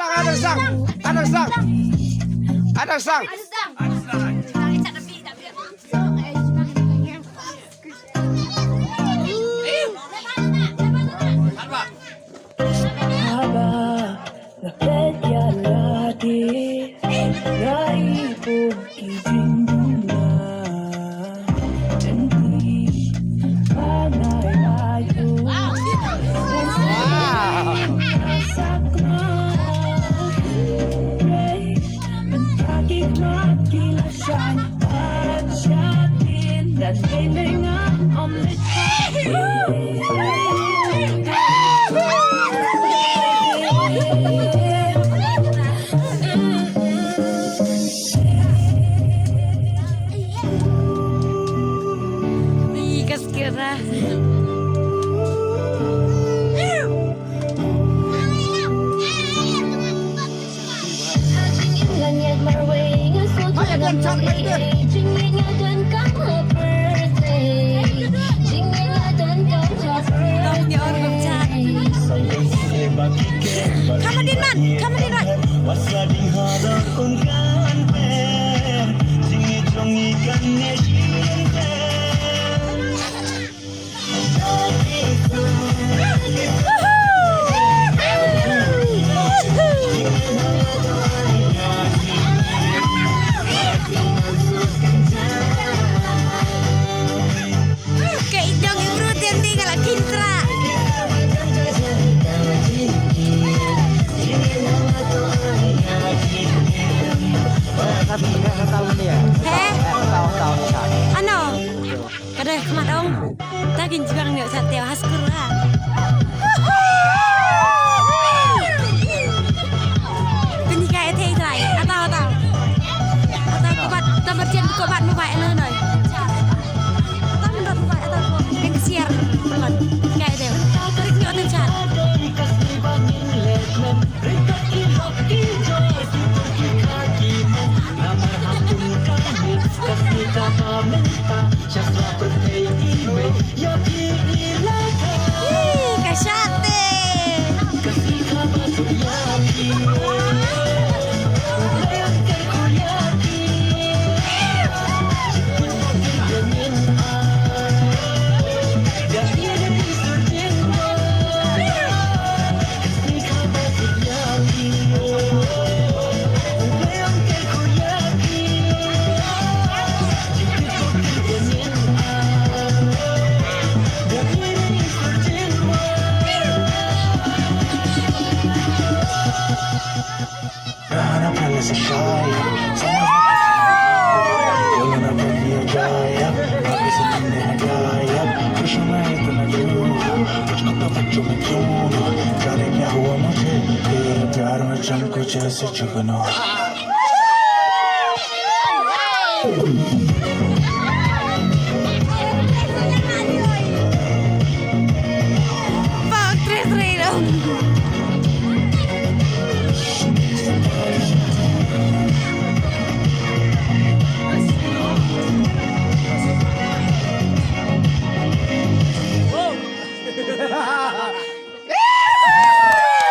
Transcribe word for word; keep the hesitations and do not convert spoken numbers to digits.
Adang sang, adang sang, adang sang. Haba nga peit ïa lade, nga ïohi ki jingduna. Jingduna ba nga ïohi. Wow. Nga sakma hynrei mynta ki khmat ki la shang. Ih, ka skira. Come on, Dinman. Come on, Dinman. Ka i dong i bru tem di ka la khin tra. He? Ano? Ka dei khmat ong. Ta kin jibang ne sa teo ha skul ha. Pynhikai thei trai. Atau, atau. Atau ko bat, ta bar chen ko bat mobile no no. Atau menurut mobile atau ko pynsiar. Hikai thei. Tarik ni otem chat. Ih, ka shate.